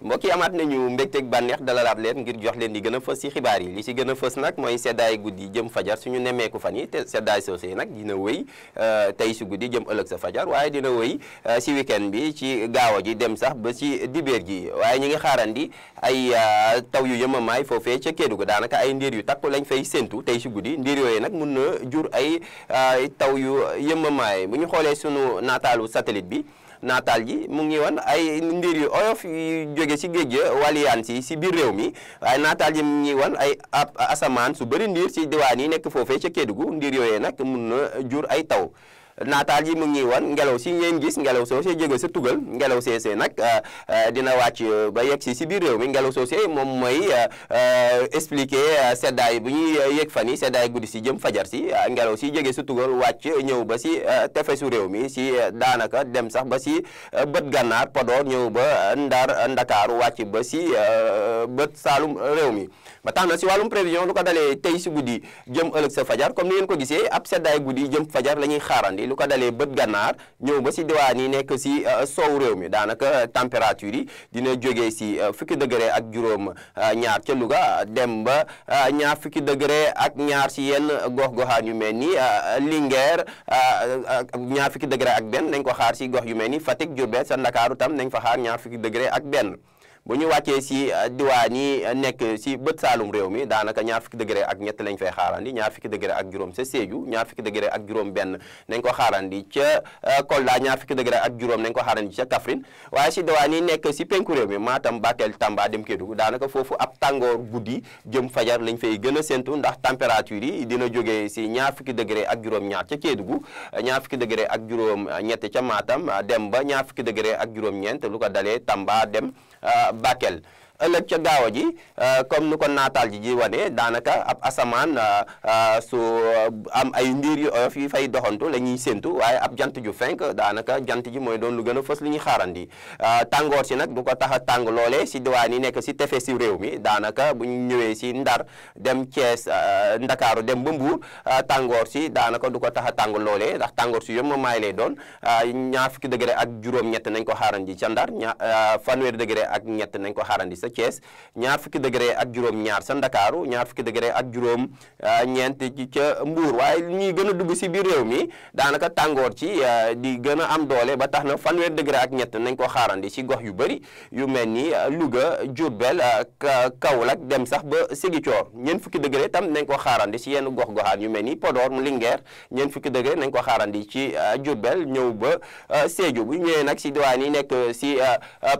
mbokk yi amaat nañu mbégteeg bànneex dalalaat leen ngir jox leen di gën a fës ci xibaar yi li ci gën a fës nag mooy seddaay guddi jëm fajar suñu nemmeeku fan yi te seddaay soosé nag dina wëy tey si guddi jëm ëllëg sa fajar waaye dina wëy ci weekend bi ci gaawa ji dem sax ba ci dibéer ji waaye ñi ngi xaarandi ay taw yu yëmamaay foofee ca Kédougou daanaka ay ndiir yu takku lañ fay séntu tey si guddi ndiir yooyu nag mun na jur ay taw yu yëmamaay bu ñu xoolee sunu naataalu satellite bi naataal ji mu ngi woon ay ndiir yu oyof yu jóge ci géej ga waliyaan si biir réew mi waaye naataal ji mu ngi woon ay asamaan su bëri ndiir ci diwaan yi nekk foofee ca Kédougou ndiir yooyee nag mun na jur ay taw naataal yi mu ngi woon ngelaw si ngeen gis ngelaw soosé jóge sa tugal ngelaw soosé nag dina wàcc ba yegg si biir réew mi ngelaw soosé moom mooy expliquer seddaay bu ñuy yëg fan yi seddaay guddi si jëm fajar si ngelaw si jóge sa tugal wàcc ñëw ba si tefesu réew mi si daanaka dem sax ba si bët gànnaar Podor ñëw ba Ndakaaru wàcc ba si bët Saalum réew mi ba tax na si wàllum prévision lu ko dalee tey si guddi jëm ëllëg sa fajar comme ni ngeen ko gisee ab seddaay guddi jëm fajar la ñuy xaarandi lu ko dalee bët gànnaar ñëw ba si diwaan yi nekk si soow réew mi daanaka température yi dina jógee si fukki degré ak juróom ñaar ca Louga dem ba ñaar fukki degré ak ñaar si yenn gox-goxaan yu mel ni Linguère ñaar fukki degré ak benn nañ ko xaar si gox yu mel ni Fatick Diourbel sa Ndakaaru tam nañ fa xaar ñaar fukki degré ak benn bu ñu wàccee si diwaan yi nekk si bët saalum réew mi daanaka ñaar fukki degré ak ñett lañ fay xaarandi ñaar fukki degré ak juróom sa Sédhiou ñaar fukki degré ak juróom benn nañ ko xaarandi ca Kolda ñaar fukki degré ak juróom nañ ko xaarandi ca Kaffrine waaye si diwaan yi nekk si penku réew mi Matam Bakel Tamba dem Kédougou daanaka foofu ab tàngoor guddi jëm fajar lañ fay gën a séntu ndax température yi dina jógee si ñaar fukki degré ak juróom ñaar ca Kédougou ñaar fukki degré ak juróom ñett ca Matam dem ba ñaar fukki degré ak juróom ñeent lu ko dalee Tamba dem Bakel ëllëg ca gaawa ji comme nu ko naataal ji wane daanaka ab asamaan su am ay ndiir yu oyof yi fay doxantu la ñuy séntu waaye ab jant ju fenk daanaka jant ji mooy doon lu gën a fës li ñuy xaarandi tàngoor si nag du ko tax a tàng loole si diwaan yi nekk si tefes si réew mi daanaka bu ñu ñëwee si Ndar dem Thiès Ndakaaru dem ba Mbuur tàngoor si daanaka du ko tax a tàng loole ndax tàngoor si yëpp maay lay doon ñaar fukki degré ak juróom-ñett nañ ko xaarandi ca Ndar fanweeri degré ak ñett nañ ko xaarandi sa Thiès ñaar fukki degré ak juróom ñaar sa Ndakaaru ñaar fukki degré ak juróom ñeent ca Mbuur waaye ñuy gën a dugg si biir réew mi daanaka tàngoor ci di gën a am doole ba tax na fanweer degré ak ñett nañ ko xaarandi si gox yu bëri yu mel ni Louga Diourbel Kaolack dem sax ba Ziguinchor ñeent fukki degré tam nañ ko xaarandi si yenn gox-goxaan yu mel ni Podor mu Linguère ñeent fukki degré nañ ko xaarandi ci Diourbel ñëw ba Sédhiou bu ñëwee nag si diwaan yi nekk si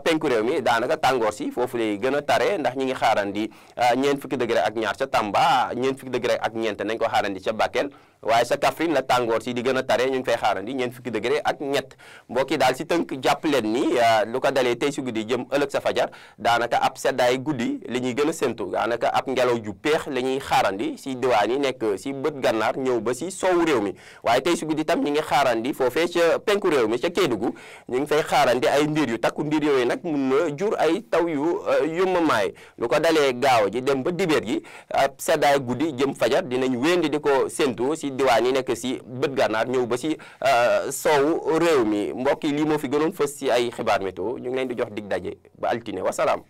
penku réew mi daanaka tàngoor si foofu lay gën a tare ndax ñi ngi xaarandi ñeent fukki degré ak ñaar ca Tamba ñeent fukki degré ak ñeent nañ ko xaarandi ca Bakel waaye sa Kaffrine la tàngoor si di gën a tare ñu ngi fay xaarandi ñeent fukki degré ak ñett mbokk yi daal si tënk jàpp leen ni lu ko dalee tey si guddi jëm ëllëg sa fajar daanaka ab seddaay guddi la ñuy gën a séntu daanaka ab ngelaw ju peex la ñuy xaarandi si diwaan yi nekk si bët gànnaar ñëw ba si soowu réew mi waaye tey si guddi tam ñi ngi xaarandi foofee ca penku réew mi ca Kédougou ñu ngi fay xaarandi ay ndiir yu takku ndiir yooyu nag mun na jur ay taw yu yëmmamaay lu ko dalee gaaw ji dem ba dibéer gi ab seddaay guddi jëm fajar dinañ wéndi di ko séntu si diwaan yi nekk si bët gànnaar ñëw ba si soowu réew mi mbokk yi lii moo fi gënoon fës si ay xibaar météo ñu ngi leen di jox dig daje ba altine wasalaam